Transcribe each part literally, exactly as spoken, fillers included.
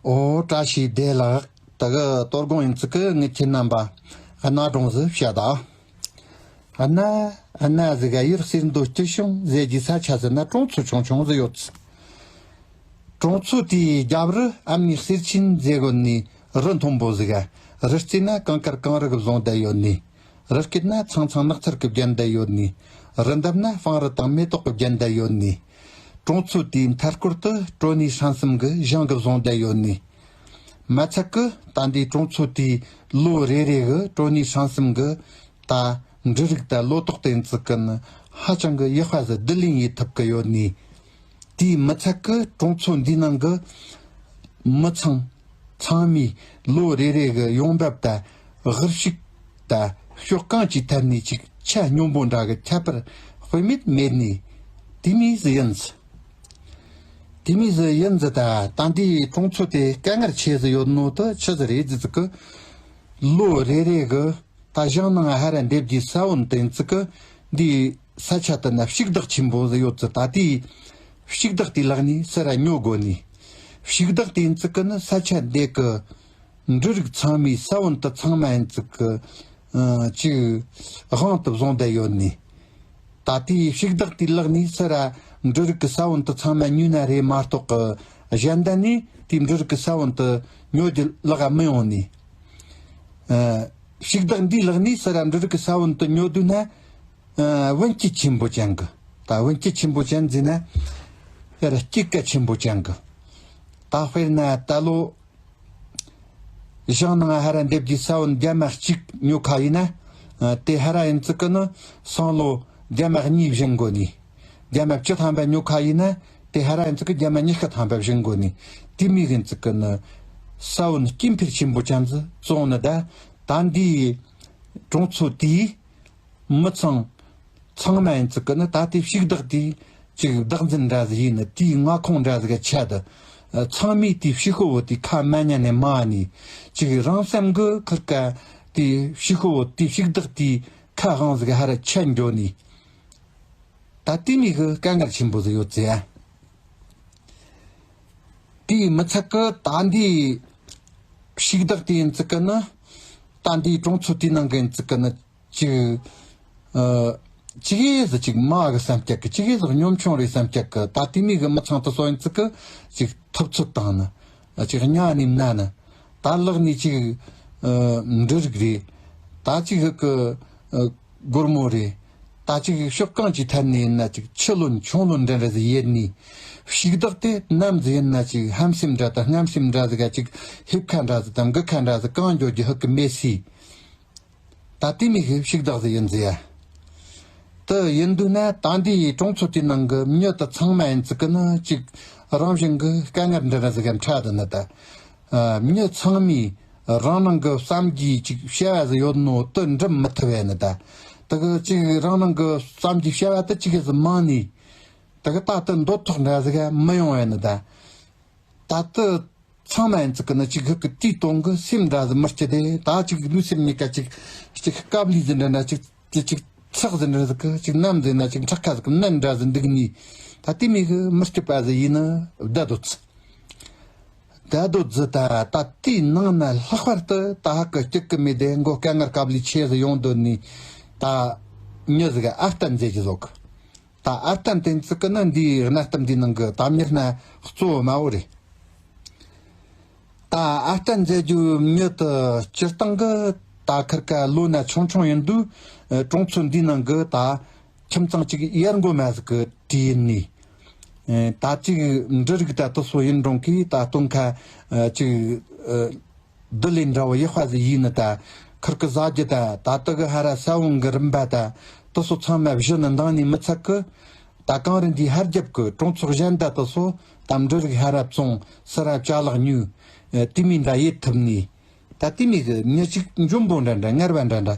ཨོ་བཀྲ་ཤིས་བདེ་ལེགས། ད་གི་དོ་དགོང་ཡིན་ཙི་གི་ངི་ཁྱེད་རྣམ་པ་གནའ་སྒྲུང་ཟིག་བཤད་ད། གནའ་གནའ་ཟིག་ག་ཡུལ་གསེར་མདོག་སྐྱིད་བྱུང་ཟེར་གྱི་ས་ཆ་ཟིག་ན་གྲོང་ཚོ་ཆུང་ཆུང་ཟིག་ཡོད་ཙི། གྲོང་ཚོ་དེའི་རྒྱབ་རི་ཨ་མྱེས་གསེར་ཆེན་ཟེར་གོ་ནི་རི་མཐོན་པོ་ཟིག་ག་རི་རྩེ་ན་གངས་དཀར་གངས་རི་གི་བཟུང་བསྡད་ཡོད་ནི། རི་སྐེད་ན་ཚང་ཚང་ནགས་ཚལ་གི་བརྒྱན་བསྡད་ཡོད་ནི། རི་འདབས་ན་སྤང་རི་དང་མེ་ཏོག་གི་བརྒྱན་བསྡད་ཡོད་ནི། གྲོང་ཚོ་དེའི་མཐའ་སྐོར་དུ་ཀྲོ་ནི་ཧྲན་གསུམ་གི་ཞིང་གི་བཟུང་བསྡད་ཡོད་ནི། མ་ཚད་གི་ད་འདིའི་གྲོང་ཚོ་དེའི་ལོ་རེ་རེ་གི་ཀྲོ་ནི་ཧྲན་གསུམ་གི་ད་འབྲུ་རིགས་ད་ལོ་ཏོག་དེ་ཙི་གི་ནི་ཧ་ཅང་གི་ཡག་པ་ཟིག་བསྡུ་ལེན་ཡེད་ཐུབ་གི་ཡོད་ནི། དེའི་མི་ཚད་གི་གྲོང་ཚོ་འདིའི་ནང་གི་མི་ཚང་ཚང་མས་ལོ་རེ་རེ་གི་ཡོང་འབབ་དང་དབུལ་ཕྱུག་དང་ཕྱོགས་གང་ཅིའི་ཐད་ནས་ཅིག་ཆ་སྙོམས་པོ་འདྲ་གི་ཁྱད་པར་དཔེ་མེད་མེད་ནི། དེ་མོ་ཟིག་ཡིན་ཟིག་དེ་མོ་ཟིག་ཡིན་ཟིག་ད་ད་འདིའི་གྲོང་ཚོ་དེ་དཀའ་ངལ་ཆེ་ཟིག་ཡོད་ནོ་དེ་ཆི་ཟིག་རེད་ཟེར་ཙི་གི། ལོ་རེ་རེ་གི་ད་ཞིང་ནང་ཧར་ར་འདེབས་རྒྱུའི་ས་བོན་དེ་ཙི་གི་འདིའི་ས་ཆ་དེ་ན་ཕྱུགས་བདག་ཆེན་པོ་ཟིག་ཡོད་ཙི། ད་དེའི་ཕྱུགས་བདག་དེའི་ལག་ནས་སུ་ར་ཉོ་དགོ་ནི། ཕྱུགས་བདག་དེ་ཙི་གི་ནི་ས་ཆ་འདི་གི་འབྲུ་རིགས་ཚང་མའི་ས་བོན་དེ་ཚང་མ་ཡིན་ཙི་གི་ཨ་ཅིག་དབང་དུ་བཟུང་བསྡད་ཡོད་ནི། ད་དེའི་ཕྱུགས་བདག་དེའི་ལག་ནས་སུ་ར་འབྲུ་རིགས་ཀྱི་ས་བོན་དེ་ཚང་མ་ཉོས་ན་རེད་མ་གཏོགས་གི་གཞན་དག་ནས་དེའི་འབྲུ་རིགས་ཀྱི་ས་བོན་དེ་ཉོ་རྒྱུ་ལག་ག་མི་ཡོང་ནི། ཨ་ཕྱུགས་བདག་འདིའི་ལག་ནས་སུ་ར་འབྲུ་རིགས་ཀྱི་ས་བོན་དེ་ཉོ་དུས་ན་ཨ་བུན་སྐྱེད་ཆེན་པོ་ཅན་གི། ད་བུན་སྐྱེད་ཆེན་པོ་ཅན་ཟེར་ན་ཡར་སྐྱེད་ཀ་ཆེན་པོ་ཅན་གི། ད་དཔེར་ན་ད་ལོ་ཞིང་ནང་ཧར་ར་འདེབས་རྒྱུའི་ས་བོན་རྒྱ་མ་གཅིག་ཉོ་ཁ་ཡིན་ན། ཨ་དེ་ཧར་ར་ཡིན་ཙི་གི་ནི་སང་ལོ་རྒྱ་མ་གཉིས་བྱིན་དགོ་ནི། རྒྱ་མ་བཅུ་ཐམ་པ་ཉོ་ཁ་ཡིན་ན་དེ་ཧར་ར་ཡིན་ཙི་གི་རྒྱ་མ་ཉི་ཤུ་ཐམ་པ་བྱིན་དགོ་ནི། དེ་མོ་ཡིན་ཙི་གི་ནི་ས་བོན་སྐྱེད་འཕེལ་ཆེན་པོ་ཅན་ཟིག་བཙོང་ནི། ད་ད་འདིའི་གྲོང་ཚོ་དེའི་མི་ཚང་ཚང་མ་ཡིན་ཙི་གི་ནི་ད་ལྟའི་ཕྱུགས་བདག་དེ་ཅིག་བདག་འཛིན་འདྲ་ཟིག་ཡིན་ནི། དེའི་མངའ་ཁོངས་འདྲ་ཟིག་ག་ཆད་དུ། ཚང་མས་དེའི་ཕྱུག་པོ་དེའི་ཁ་མ་ཉན་ནས་མ་ནི། ཅིག་རང་སེམས་གི་ཁུར་ཀ་དེའི་ཕྱུག་པོ་དེའི་ཕྱུགས་བདག་དེའི་ཁ་དབང་ཟིག་ཧར་ར་ཆད་འགྱོ་ནི། ད་དེ་མོ་གི་དཀའ་ངལ་ཆེན་པོ་ཟིག་ཡོད་ཙི་ཡ། དེའི་མི་ཚད་གི་ད་འདིའི་ཕྱུགས་བདག་དེ་ཡིན་ཙི་གི་ནི། ད་འདིའི་གྲོང་ཚོ་དེའི་ནང་གི་ཡིན་ཙི་གི་ནི། ཅིག་ཨ་ཅིག་ཡེ་ཟིག་ཅིག་མ་གི་བསམ་རྒྱག་གི། ཅིག་ཡེ་ཟིག་གཉོམ་ཆུང་རེད་བསམ་རྒྱག་གི། ད་དེ་མོ་གི་མི་ཚང་དེ་ཚོ་ཡིན་ཙི་གི་ཅིག་ཐུབ་ཚོད་བཏང་ནི། ཅིག་གཉའ་ནས་མནན་ནི། ད་ལག་ནས་ཅིག་ཨ་འབྲུ་རིགས་རེད། ད་ཅིག་གི་ཨ་སྒོར་མོ་རེད། ད་ཅིག་ཕྱོགས་གང་ཅིའི་ཐད་ནས་ཡིན་ན་ཅིག་ཆུ་ལོན་ཆུང་ལོན་འདྲ་འདྲ་ཟིག་ཡེད་ནི། ཕྱུགས་བདག་དེ་ནམ་ཟིག་ཡིན་ན་ཅིག་ཧམ་སེམས་འདྲ་དང་སྙམ་སེམས་འདྲ་ཟིག་ག་ཅིག་ཧིབ་ཁ་འདྲ་ཟིག་དང་འགུལ་ཁ་འདྲ་ཟིག་གང་འགྱོ་རྒྱུ་ཧུ་གི་མེད་སི། ད་དེ་མོ་གི་ཕྱུགས་བདག་ཟིག་ཡིན་ཟེ་ཡ། དེ་ཡིན་དུས་ན་ད་འདིའི་གྲོང་ཚོ་དེའི་ནང་གི་མྱི་དེ་ཚང་མ་ཡིན་ཙི་གི་ནི་ཅིག་རང་བཞིན་གི་དཀའ་ངལ་འདྲ་འདྲ་ཟིག་ག་འཕྲད་དེ་ནི་ད། ཨ་མྱི་ཚང་མས་རང་རང་གི་བསམ་རྒྱུའི་ཅིག་བྱ་བ་ཟིག་ཡོད་ནོ་དེ་འགྲུབ་མི་ཐུབ་བས་ནི་ད། དེ་གི་ཅིག་རང་རང་གི་བསམ་རྒྱུའི་བྱ་བ་དེ་ཅིག་གི་ཟིག་མང་ནི། དེ་གི་ད་དེ་འདོད་ཐོག་འདྲ་ཟིག་ག་མི་ཡོང་བས་ནི་ད། ད་དེ་ཚང་མ་ཡིན་ཙི་གི་ནི་ཅིག་ཧུ་གི་དེའི་དོན་གི་སེམས་འདྲ་ཟིག་མི་སྐྱིད་དེ། ད་ཅིག་ལུས་སེམས་གཉིས་ཀ་ཅིག་ཅིག་དཀའ་ལས་ཟིག་འདྲ་འདྲ་ཅིག་དེ་ཅིག་ཚེགས་ཟིག་འདྲ་ཟིག་གི་ཅིག་ནམ་ཟིག་ན་ཅིག་ཁྲག་ཁ་ཟིག་གི་ནད་འདྲ་ཟིག་འདུག་ནི། ད་དེ་མོ་གི་མི་སྐྱིད་པ་ཟིག་ཡིན་ནི་བསྡད་དོ་ཙི། བསྡད་དོ་ཙི་ད་ད་དེའི་ནང་ན་ལྷག་པར་དུ་ད་ཧུ་གི་སྐྱིད་གི་མེད་དེ་མགོ་དཀའ་ངལ་དཀའ་ལས་ཆེ་ཟིག་ཡོང་དོ་ནི། ད་མྱི་ཟིག་ག་ཨ་བརྟན་མཛད་ཀྱི་ཟོག་གི། ད་ཨ་བརྟན་དེ་ཙི་གི་ནི་འདིའི་གནའ་གཏམ་འདིའི་ནང་གི་ད་མྱི་སྣ་གཙོ་བོ་མ་བོ་རེད། ད་ཨ་བརྟན་མཛད་རྒྱུ་མྱི་དེ་སྤྱིར་བཏང་གི་ད་ཁུར་ཀ་ལོ་ན་ཆུང་ཆུང་ཡིན་དུས་ཨ་གྲོང་ཚོ་འདིའི་ནང་གི་ད་ཁྱིམ་ཚང་གཅིག་ཡར་མགོ་མ་ཟིག་གི་གྲས་ཡིན་ནི། ཨ་ད་ཅིག་འབྲུ་རིགས་ད་དེ་ཚོ་ཡིན་རུང་གི་ད་སྟོན་ཁ་ཨ་ཅིག་ཨ་བསྡུ་ལེན་འདྲ་བོ་ཡག་པ་ཟིག་ཡིན་ནི་ད། ཁུར་གི་ཟ་རྒྱུ་ད་ད་ལྟ་གི་ཧར་ར་ས་བོན་གི་རིན་པ་ད་དེ་ཚོ་ཚང་མ་གཞི་ནས་འདང་ནི་མི་ཚད་གི། ད་གངས་རི་འདིའི་ཧར་རྒྱབ་གི་གྲོང་ཚོ་གཞན་ད་དེ་ཚོ་ད་འབྲུ་རིགས་ཧར་ར་བཙོང་སུ་ར་ཅ་ལག་ཉོས། ཨ་དེ་མོ་འདྲ་ཡེད་ཐུབ་ནི། ད་དེ་མོ་གི་མྱི་གཅིག་འཇོན་པོ་འདྲ་འདྲ་ངར་བ་འདྲ་འདྲ་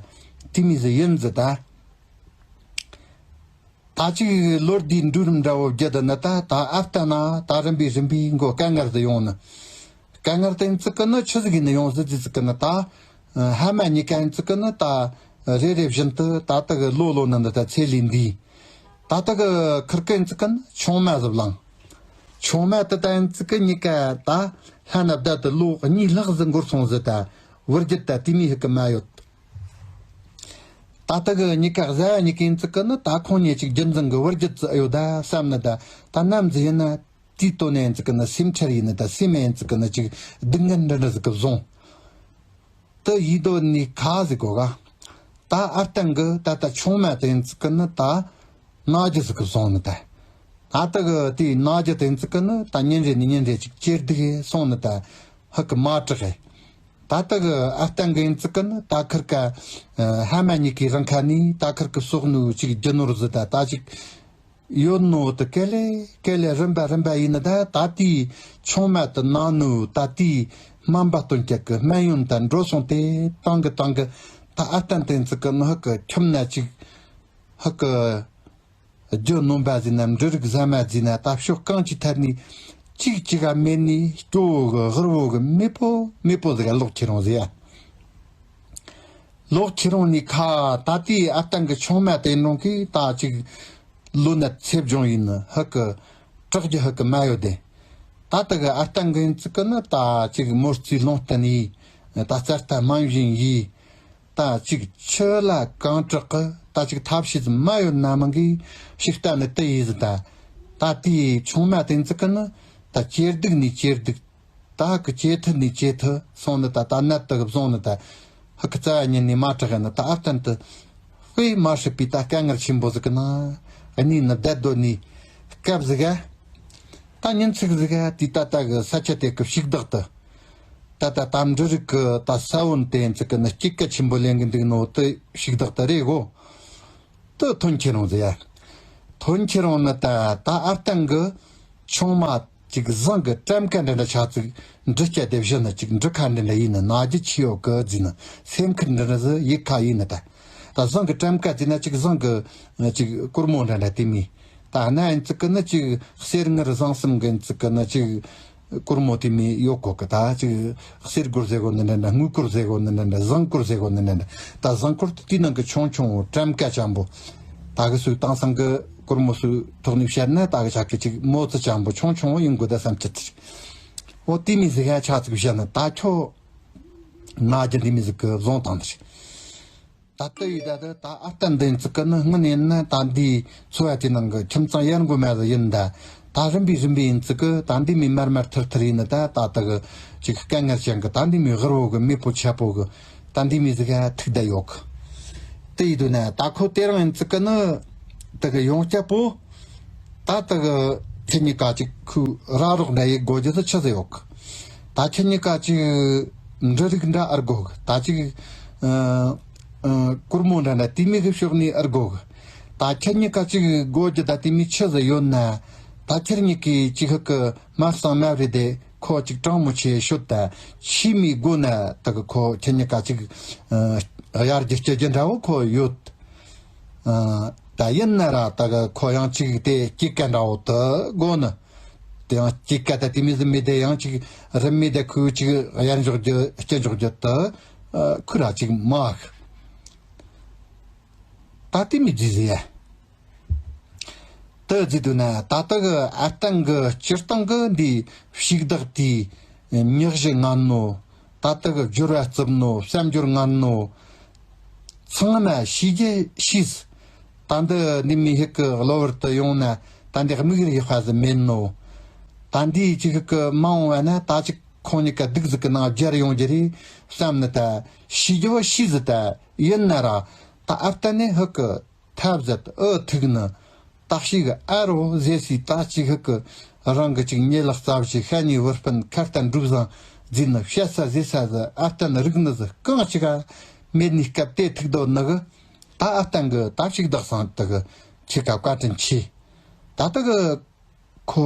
དེ་མོ་ཟིག་ཡིན་ཟིག་ད། ད་ཅིག་ལོ་འདིའི་འགྲོ་རིམ་འདྲ་བོ་བརྒྱུད་དེ་ནི་ད་ད་ཨ་བརྟན་ན་ད་རིམ་པས་རིམ་པས་མགོ་དཀའ་ངལ་དུ་ཡོང་ནི། དཀའ་ངལ་དེ་ཙི་གི་ནི་ཆི་ཟིག་ཡིན་ནི་ཡོང་ཟིག་ཟེར་ཙི་གི་ནི་ད། ཨ་ཧ་མ་གཉིས་ཀ་ཡིན་ཙི་གི་ནི་ད་རེ་རེ་བཞིན་དུ་ད་ལྟ་གི་ལོ་ལོ་ནི་འདི་ད་ཚེ་ལས་འདས། ད་ལྟ་གི་ཁུར་གི་ཡིན་ཙི་གི་ནི་ཆུང་མ་ཟིག་བླངས། ཆུང་མ་དེ་དང་ཡིན་ཙི་གི་གཉིས་ཀ་ད་ལྷན་ན་བསྡད་དེ་ལོ་གཉིས་ལྷག་ཟིག་འགོར་སོང་ཟིག་ད་བུ་རྒྱུད་ད་དེ་མོ་ཞིག་གི་མ་ཡོད། ད་ལྟ་གི་གཉིས་ཀ་བཟའ་བ་གཉིས་ཀ་ཡིན་ཙི་གི་ནི་ད་ཁོང་གཉིས་ཅིག་རྒྱུད་འཛིན་གི་བུ་རྒྱུད་ཟིག་ཡོད་ད་བསམ་ནི་ད། ད་ནམ་ཟིག་ཡིན་ན་དེའི་དོན་ནས་ཡིན་ཙི་གི་ནི་སེམས་ཁྲལ་ཡིན་ནི་ད་སེམས་ཡིན་ཙི་གི་ནི་ཅིག་སྡུག་བསྔལ་འདྲ་འདྲ་ཟིག་གི་བཟུང་། དེ་ཡིན་དོ་ནི་ཁ་ཟིག་གོ་ག་ད་ཨ་སྟེང་གི་ད་ལྟ་ཆུང་མ་དེ་ཡིན་ཙི་གི་ནི་ད་ན་རྒྱུ་ཟིག་གི་བཟུང་ནི་ད། ད་ལྟ་གི་དེའི་ན་རྒྱུ་དེ་ཡིན་ཙི་གི་ནི་ད་ཉིན་རེ་ནས་ཉིན་རེ་ཅིག་ཇེ་སྡུག་གི་སོང་ནི་ད། ཧ་གི་མ་དྲག་གི་ད་ལྟ་གི་ཨ་སྟེང་གི་ཡིན་ཙི་གི་ནི་ད་ཁིར་ཀ་ཨ་ཕ་མ་གཉིས་ཀའི་རང་ཁ་ནས་ད་ཁིར་ཀི་སོག་ནུ་ཅིག་རྒྱུ་ནོར་ཟིག་ད་ད་ཅིག་ཡོད་ནོ་དེ་ག་ལེ་ག་ལེ་རིམ་པ་རིམ་པ་ཡིན་ནི་ད། ད་དེའི་ཆུང་མ་དེ་ན་ནུ་ད་དེའི་སྨན་པ་སྟོན་སྐྱེད་གི་སྨན་ཡོན་དང་འགྲོ་སོང་དེ་བཏང་གི་བཏང་གི་ད་ཨ་སྟེང་དེ་ཡིན་ཙི་གི་ནི་ཧ་གི་ཁྱིམ་ན་ཅིག་ཧ་གི་རྒྱུ་ནོམ་པ་ཟིན་ན་འབྲུ་རིགས་ཟ་མ་ཟིན་ན་ད་ཕྱོགས་གང་ཅི་ཐད་ནས་གཅིག་གཅིག་ག་མེད་ནས་སྐྱོ་བོ་གི་ཧུར་བོ་གི་མེད་པོ་མེད་པོ་ཟིག་ག་ལོག་ཁྱེར་རུང་ཟིག་ཡ། ལོག་ཁྱེར་རུང་ནི་ཁ་ད་ལྟའི་ཨ་སྟེང་གི་ཆུང་མ་དེ་རུང་གི་ད་ཅིག་ལོ་ན་ཚེ་སྦྱོང་ཡིན་ནི་ཧ་གི་དྲག་རྒྱུ་ཧ་གི་མ་ཡོད་དེ། ད་ལྟ་གི་ཨ་སྟེང་གི་ཡིན་ཙི་གི་ནི་ད་ཅིག་མོ་རྩིས་ལུང་བསྟན་ཡིན་ད་རྩ་ལྟ་སྨན་བཞིན་ཡིན། ད་ཅིག་ཆུ་ལ་གང་དྲག་གི་ད་ཅིག་ཐབས་ཤེས་མ་ཡོད་ན་མང་གི་ཞིག་ལྟ་ནི་དེ་ཡིན་ཟི་ད། ད་དེའི་ཆུང་མ་དེ་ཚིག་གི་ནི་ད་ཇེ་སྡུག་ནས་ཇེ་སྡུག་ད་ཧ་གི་ཇེ་ཐུ་ནས་ཇེ་ཐུ་སོང་ནི་ད། ད་ནད་དེ་གི་བཟུང་ནི་ད་ཧ་གི་རྩ་བ་ཉིད་ནས་མ་དྲག་ཡ་ནི་ད་ཨ་སྟེང་དུ་དཔེ་མ་སྲིད་པའི་ད་དཀའ་ངལ་ཆེན་པོ་ཟིག་གི་ནང་གནས་ནི་བསྡད་སྡོད་ནི་སྐབས་ཟིག་ག་ད་ཉིན་ཚིག་ཟིག་ག་དེ་ད་ལྟ་གི་ས་ཆ་དེ་གི་ཕྱུགས་བདག་དེ། ད་ལྟ་དམ་འབྲུ་རིགས་ཀྱི་ད་ས་བོན་དེ་ཚིག་གི་ནི་སྐྱེད་ཀ་ཆེན་པོ་ལེན་གི་འདུག་ནོ་དེ་ཕྱུགས་བདག་དེ་རེད་གོ། དེ་ཐོན་ཁྱེར་རུང་ཟེར་ཡ། ཐོན་ཁྱེར་རུང་ནི་ད་ད་ཨ་སྟེང་གི་ཆུང་མ་ཅིག་ཟངས་གི་ཊམ་ཀ་འདྲ་འདྲ་ཆ་ཚིག་འབྲུ་སྐྱ་དེ་བཞི་ནི་ཅིག་འབྲུ་ཁ་འདྲ་འདྲ་ཡིན་ནི་ན་རྒྱུ་ཆི་ཡོད་གི་ཟེར་ནི་སེམས་ཁུར་འདྲ་འདྲ་ཟི་ཡིད་ཁ་ཡིན་ནི་ད། ད་ཟངས་གི་ཊམ་ཀ་ཟེར་ན་ཅིག་ཟངས་གི་ཅིག་གུར་མོ་འདྲ་འདྲ་དེ་མི། ད་ན་ཡིན་ཙི་གི་ནི་ཅིག་གསེར་དངུལ་ཟངས་གསུམ་གི་ཡིན་ཙི་གི་ནི་ཅིག་གུར་མོ་དེ་མི་ཡོད་གོ་གི་ད་ཅིག་གསེར་གུར་ཟེར་གོ་ནི་འདྲ་འདྲ་དངུལ་གུར་ཟེར་གོ་ནི་འདྲ་འདྲ་ཟངས་གུར་ཟེར་གོ་ནི་འདྲ་འདྲ། ད་ཟངས་གུར་དེ་དེའི་ནང་གི་ཆུང་ཆུང་བོ་ཊམ་ཀ་ཅན་པོ། ད་གི་སུ་དེང་སང་གི་གུར་མོ་སུ་ཐོག་ནས་བཤད་ན་ད་གི་ཆ་གི་ཅིག་མོ་ཙི་ཅན་པོ་ཆུང་ཆུང་བོ་ཡིན་དགོས་ད་བསམ་ཅི་ཐི། འོ་དེ་མི་ཟིག་ཡ་ཆ་ཚིག་བཤད་ན་ད་ཁྱོ་ན་རྒྱུ་འདི་མི་ཟིག་གི་བཟུང་བཏང་ཐི། ད་ལྟ་ཡི་ད་ལྟ་ད་ཨ་སྟེང་འདི་ཚིག་གི་ནི་སྔོན་ཡིན་ན་ད་འདི་འཚོ་བ་དེ་ནང་གི་ཁྱིམ་ཚང་ཡར་འགོ་མ་ཟིག་ཡིན་ད། ད་རིམ་པས་རིམ་པས་ཡིན་ཚིག་གི་ད་འདི་མི་མར་མར་ཐིར་ཐིར་ཡིན་ནི་ད་ད་ལྟ་གི་ཅིག་དཀའ་ངལ་ཅན་གི་ད་འདི་མི་ཧུར་བོ་གི་མེད་པོ་ཆ་པོ་གི་ད་འདི་མི་ཟིག་ག་ཐུག་ད་ཡོད་གི། དེ་ཡི་དུས་ན་ད་ཁོ་དེ་རང་ཡིན་ཚིག་གི་ནི་ད་གི་ཡོང་སྐྱ་པོ་ད་ད་གི་ཁྱེད་གཉིས་ཀ་ཅིག་ཁུ་ར་རོགས་འདྲ་ཡི་དགོས་རྒྱུ་ཟིག་ཆི་ཟིག་ཡོད་གི། ད་ཁྱེད་གཉིས་ཀ་ཅིག་འབྲུ་རིགས་འདྲ་ཨར་དགོས་གི་ད་ཅིག་ཨ། ཨ། གུར་མོ་འདྲ་འདྲ་དེ་མོ་གི་ཕྱོགས་ནས་ཨར་དགོས་གི། ད་ཁྱེད་གཉིས་ཀ་ཅིག་དགོས་རྒྱུ་ད་དེ་མོ་ཆི་ཟིག་ཡོད་ན། ད་ཁྱེད་གཉིས་ཀྱིས་ཅིག་ཧུ་གི་མ་གསང་མ་རེད་དེ་ཁོ་ཅིག་དྲང་མོ་ཆེ་ཤོད་ད། ཆི་མོ་དགོས་ན་ད་གི་ཁོ་ཁྱེད་གཉིས་ཀ་ཅིག་ཨ། གཡར་རྒྱུ་སྐྱེ་རྒྱུ་འདྲ་བོ་ཁོ་ཡོད། ཨ། ད་ཡིན་ན་ར་ད་གི་ཁོ་ཡང་ཅིག་དེ་སྐྱེད་ཀ་འདྲ་བོ་དེ་དགོས་ནི། དེ་ཡང་སྐྱེད་ཀ་ད་དེ་མོ་ཟིག་མེད་དེ་ཡང་ཅིག་རིན་མེད་དེ་ཁོས་ཅིག་གཡར་འཇོག་རྒྱུ་སྐྱེ་འཇོག་རྒྱུ་དེ་ཁོ་ར་ཅིག་མ་ཨ། ད་དེ་མོ་ཟིག་ཟེར་ཡ། དེ་ཟེར་དུས་ན་ད་ལྟ་གི་ཨ་སྟེང་གི་སྤྱིར་བཏང་གི་འདི་ཕྱུགས་བདག་དེའི་མྱི་གཞི་ངན་ནོ། ད་ལྟ་གི་སྦྱོར་བ་རྩུབ་ནོ་བསམ་སྦྱོར་ངན་ནོ། ཚང་མ་ཤེས་རྒྱུ་ཤེས། ད་འདི་འདི་མི་ཞིག་གི་གློ་བུར་དུ་ཡོང་ན་ད་འདི་དམིགས་རིག་ཡག་པ་ཟིག་མེད་ནོ། ད་འདི་ཅིག་ཞིག་གི་མ་འོངས་པ་ན་ད་ཅིག་ཁོང་གཉིས་ཀ་སྡུག་ཟིག་གི་ནང་སྦྱར་ཡོང་རྒྱུ་རེད་བསམ་ནི་ད་ཤེས་རྒྱུ་བ་ཤེས་ཟིག་ད་ཡིན་ན་ར་ད་ཨ་སྟེང་ནས་ཞིག་གི་ཐབས་ཟད་ཨུ་ཐུག་ནི། བརྟག་ཞིག་ཨ་རོ་ཟེར་སི་ད་ཅིག་ཧུ་གི་རང་གི་ཅིག་ཉེ་ལག་རྩ་བཞི་ཤ་ཉེ་བུ་སྤུན་ཁ་བརྟན་འགྲུབ་བཟང་རྫིས་ནི་བཤད་ས་ཟེར་ས་ཟི་ཨ་སྟེང་རིག་ནི་ཟི་རྐང་ཅིག་ག་མེད་ནི་སྐབས་དེ་ཐུག་དོ་ནི་གི། ད་ཨ་སྟེང་གི་ད་ཕྱུགས་བདག་སང་དུ་གི་ཁྱེད་ཀ་བཀའ་དྲིན་ཆེ། ད་དུ་གི་ཁོ་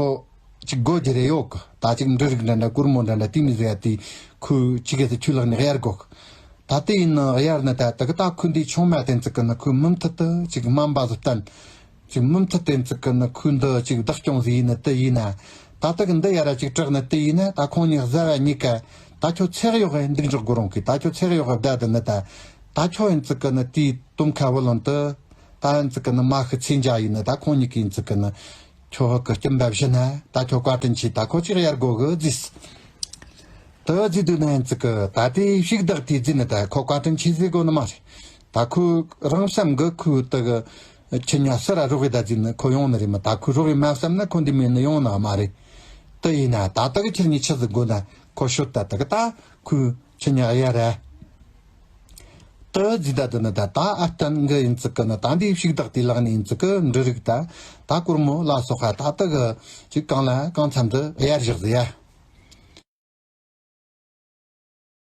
ཅིག་དགོས་རྒྱུ་རེ་ཡོད་གི། ད་ཅིག་འབྲུ་རིགས་འདྲ་འདྲ་གུར་མོ་འདྲ་འདྲ་དེ་མི་ཟེར་ཡ་དེ་ཁོས་ཅིག་གེ་སི་ཆུ་ལག་ནས་གཡར་དགོས་གི། ད་དེ་ཡིན་ན་གཡར་ནི་ད་དུ་གི་ད་ཁོས་འདི་ཆུང་མ་དེ་ཚིག་གི་ནི་ཁོས་མུ་མཐུད་དུ་ཅིག་སྨན་པ་ཟིག་བསྟེན། ཅིག་མུ་མཐུད་དེ་ཚིག་གི་ནི་ཁོས་འདི་ཅིག་བདག་སྐྱོང་ཟིག་ཡིན་ནི་དེ་ཡིན་ན། ད་དུ་གི་འདི་ཡ་ར་ཅིག་དྲག་ནི་དེ་ཡིན་ན་ད་ཁོང་གཉིས་བཟའ་བ་གཉིས་ཀ་ད་ཁྱོད་ཚེགས་གཡོག་གི་འདུག་འཇོག་དགོས་རུང་གི། ད་ཁྱོད་ཚེགས་གཡོག་གི་བསྡད་དུ་ནི་ད། ད་ཁྱོད་ཡིན་ཚིག་གི་ནི་དེའི་དོམ་ཁ་བུ་ལོན་དུ། ད་ཡིན་ཚིག་གི་ནི་མ་ཤི་ཚེ་འཇའ་ཡིན་ནི་ད་ཁོང་གཉིས་ཀི་ཡིན་ཚིག་གི་ནི། ཁྱོད་ཧོ་གི་སྐྱིན་པ་བཞི་ན་ད་ཁྱོད་བཀའ་དྲིན་ཆེ། ད་ཁོ་ཅིག་གཡར་དགོ་གི་ཟེར། དེ་ཟེར་དུས་ན་ཡིན་ཙི་གི་ད་དེ་ཕྱུག་བདག་དེ་ཟེར་ནི་ད་ཁོ་བཀའ་དྲིན་ཆེ་ཟེར་དགོ་ནི་མ་རེད། ད་ཁོ་རང་བསམ་གི་ཁོ་དེ་གི་ཁྱི་ཉ་སི་ར་རོགས་གི་ད་ཟེར་ནི་ཁོ་ཡོང་ནི་རེད་མ། ད་ཁོ་རོགས་གི་མ་བསམ་ན་ཁོ་འདི་མེད་ནི་ཡོང་ནི་མ་རེད། དེ་ཡིན་ན་ད་ད་གི་ཁྱི་ཉི་ཆི་ཟིག་དགོ་ན་ཁོ་ཤོད། ད་ད་གི་ད་ཁོ་ཁྱི་ཉ་གཡར་ར། དེ་ཟེར་ད་དེ་ནི་ད་ད་ཨ་སྟན་གི་ཡིན་ཙི་གི་ནི་ད་འདི་ཕྱུག་བདག་དེ་ལག་ནས་ཡིན་ཙི་གི་འབྲུ་རིགས་ད་ད་གོར་མོ་ལ་སོགས་ཁ་ད་ད་གི་ཅིག་གང་ལ་གང་འཚམ་དུ་གཡར་བཞག་ཟེར་ཡ།